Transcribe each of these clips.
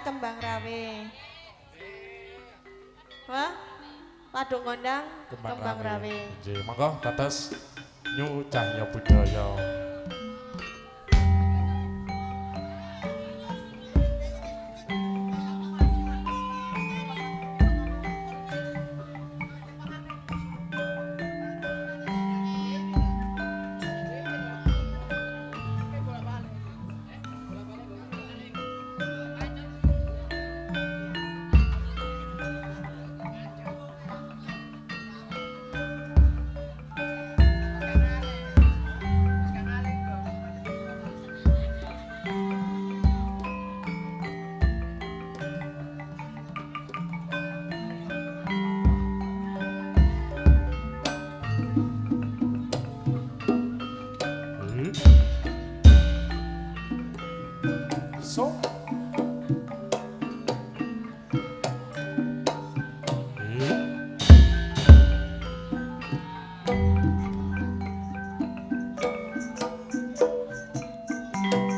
Kembang Rawe. Wah, Waduk Gondang Kembang Rawe. Nggih, monggo dados New Cahya Budaya. So.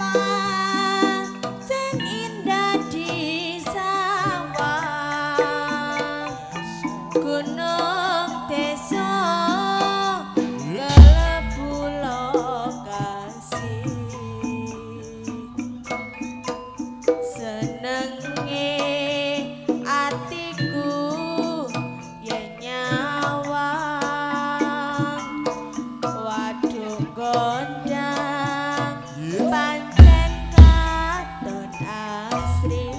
Pancen indah di sawah, gunung desa kelebu lokasi. Senenge atiku yen nyawang Waduk Gondang pancen katon asri.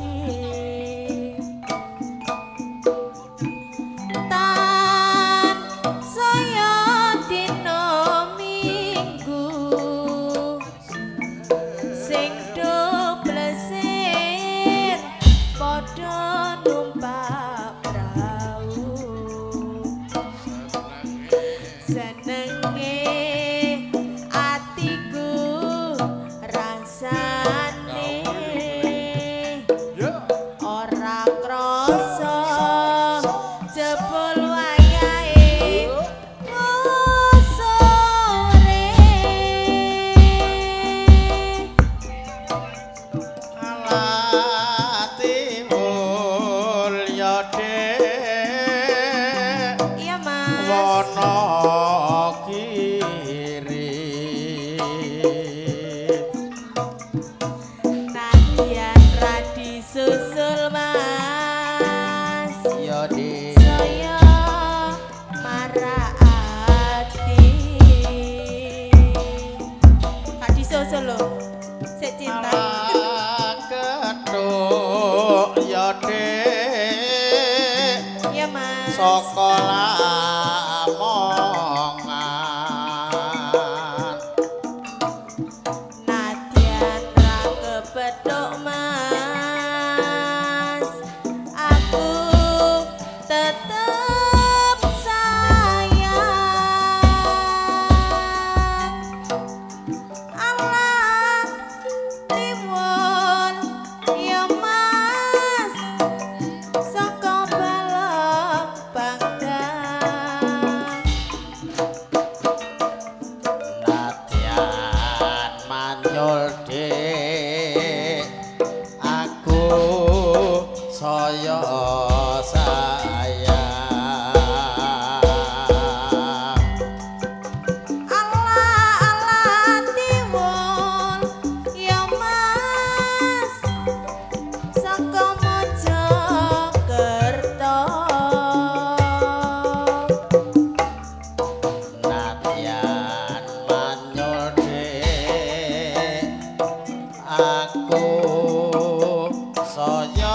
Tan saya dina minggu sing do plesir padha numpak prau. Senenge atiku rasane ora krasa jebul wayahe sore. Alati mulya Dik. Iya Mas. Wonogiri. Nadyan ra disusul Mas. Ya Dik. Saya marah ati. Gak disusul lho. Sik cinta. Alah kethuk ya Dik. Iya Mas. Saka Lamongan. Nadyan ra kepethuk Mas. Aku tetep sayang. Allah timun ya Mas saka balong panggang. Nadyan manyul Dik, aku saya sayang. Allah Allah timun ya Mas saka Mojokerto. Nadyan manyul Dik, aku saya